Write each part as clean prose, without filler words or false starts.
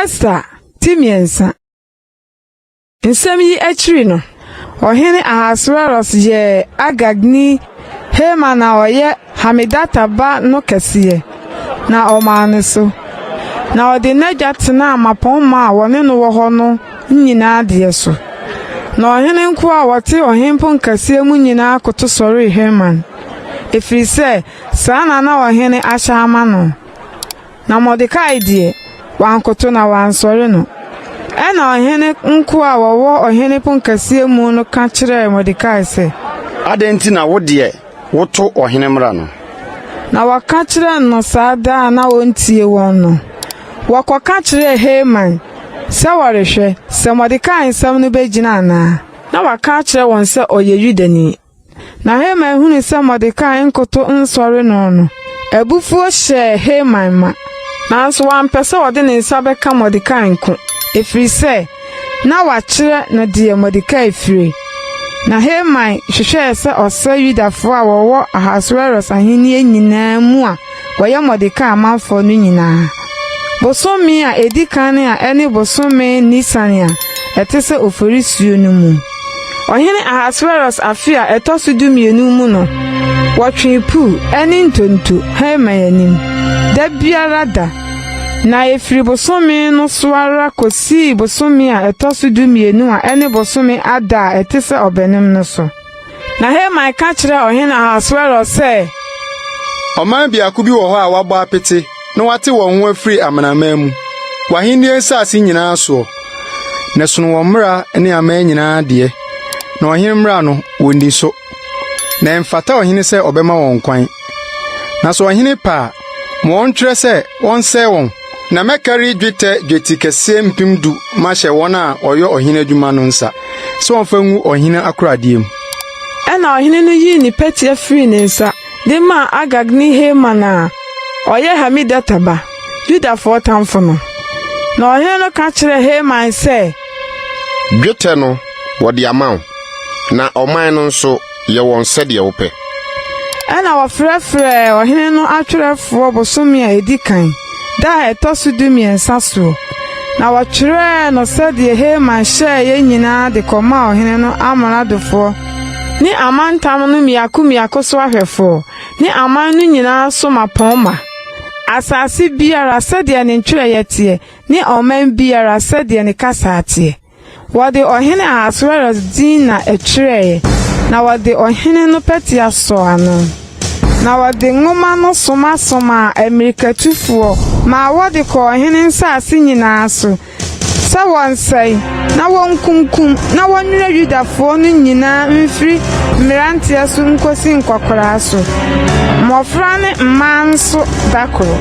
Ester ti mmiɛnsa. Nsɛm yi akyiri no, Ɔhene Ahasweros yɛɛ Agagni Haman a ɔyɛ Hamedata ba no kɛseɛ, na ɔmaa no so, na ɔde n'adwa tenaa mmapɔmma a wɔne no wɔ hɔ no nyinaa deɛ so. Na ɔhene nkoa a wɔte ɔhene ponkɛseɛ mu nyinaa koto sɔree Haman, ɛfiri sɛ saa na na ɔhene ahyɛ ama no. Na Mordekai deɛ, wankoto na wansɔre no. Ɛnna ɔhene nkoa a wɔwɔ ɔhene ponkɛseɛ mu no ka kyerɛɛ Mordekai sɛ. Adɛn nti na wo deɛ, woto ɔhene mmara no? Na wɔka kyerɛɛ no saa da a na ɔntie wɔn no. Wɔkɔka kyerɛɛ Haman sɛ wɔrehwɛ sɛ Mordekai nsɛm no bɛgyina anaa. Na waka akyerɛ wɔn sɛ ɔyɛ Yudani. Na Haman hunuu sɛ Mordekai nkoto nsɔre no no, abufuo hyɛɛ Haman ma. Nanso wampɛ sɛ ɔde ne nsa bɛka Mordekai nko, ɛfiri sɛ na wakyerɛ no deɛ Mordekai fire. Na Haman hwehwɛɛ sɛ ɔsɛe Yudafoɔ a wɔwɔ Ahasweros ahennie nyinaa mu a wɔyɛ Mordekai amanfoɔ no nyinaa. Bosome a edi kan a ɛne bosome Nisan a ɛte sɛ Oforisuo no mu, Ɔhene Ahasweros afe a ɛtɔ so dumienu mu no, wɔtwee Pur ne ntonto Haman anim da biara da, na efiri bosome no so ara kosii bosome a ɛtɔ so dumienu a ɛne bosome Adar a ɛte sɛ Ɔbɛnem no so. Na Haman ka kyerɛɛ ɔhene Ahasweros sɛ. Ɔman biako bi wɔ hɔ a wɔabɔ apete na wɔate wɔn ho afiri amanaman mu, w'ahenni nsase nyinaa soɔ, na ɛsono wɔn mmara ne aman nyinaa deɛ, na ɔhene mmara no, wɔnni so. Na ɛmfata ɔhene sɛ ɔbɛma wɔn kwan. Na sɛ ɔhene pɛ a, ma wɔntwerɛ sɛ wɔnsɛe wɔn, na mɛkari dwetɛ dwetikɛseɛ 10,000 mahyɛ wɔn a wɔyɛ ɔhene adwuma no nsa sɛ wɔmfa ngu ɔhene akoradeɛ mu. Ɛnna ɔhene no yii ne pɛtea firii ne nsa de maa Agagni Haman a ɔyɛ Hamedata ba, Yudafoɔ tamfo no. Na ɔhene no ka kyerɛɛ Haman sɛ. Dwetɛ no, wɔde ama wo, na ɔman no nso, yɛ wɔn sɛdeɛ wopɛ. Ɛnna wɔfrɛfrɛɛ ɔhene no atwerɛfoɔ bosome a ɛdi kan, da a ɛtɔ so dumiɛnsa soɔ, na wɔtwerɛɛ no sɛdeɛ Haman hyɛeɛ nyinaa de kɔmaa ɔhene no amradofoɔ ne amantam no mmiako mmiako so ahwɛfoɔ ne aman no nyinaa so mmapɔmma, asase biara sɛdeɛ ne ntwerɛeɛ teɛ ne ɔman biara sɛdeɛ ne kasa teɛ. Wɔde Ɔhene Ahasweros din na ɛtwerɛeɛ, na wɔde ɔhene no pɛtea sɔɔ ano. Na wɔde nwoma no somasomaa ammirikatufoɔ maa wɔde kɔɔ ɔhene nsase nyinaa so, sɛ wɔnsɛe, na wɔnkunkum, na wɔnnwerɛ Yudafoɔ no nyinaa mfiri mmeranteɛ so nkɔsi nkɔkoraa so, mmɔfra ne mmaa nso da koro.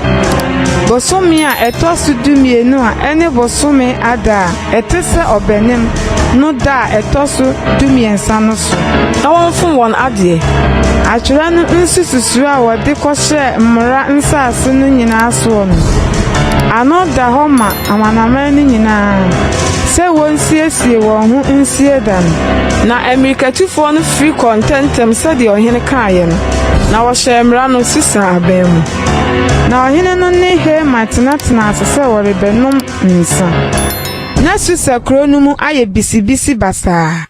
Bosome a ɛtɔ so dumienu a ɛne bosome Adar a ɛte sɛ Ɔbɛnem no da a ɛtɔ so dumiɛnsa no so. Na wɔmfom wɔn adeɛ. Atwerɛ no nsususoɔ a wɔde kɔhyɛɛ mmara nsase no nyinaa soɔ no, ano da hɔ ma amanaman no nyinaa, sɛ wɔnsiesie wɔn ho nsie da no. Na ammirikatufoɔ no firi kɔɔ ntɛmntɛm sɛdeɛ ɔhene kaeɛ no, na wɔhyɛɛ mmara no Susa aban mu. Na ɔhene no ne Haman tenatenaa ase sɛ wɔrebɛnom nsã. Na Susa kuro no mu ayɛ bisibisi basaa.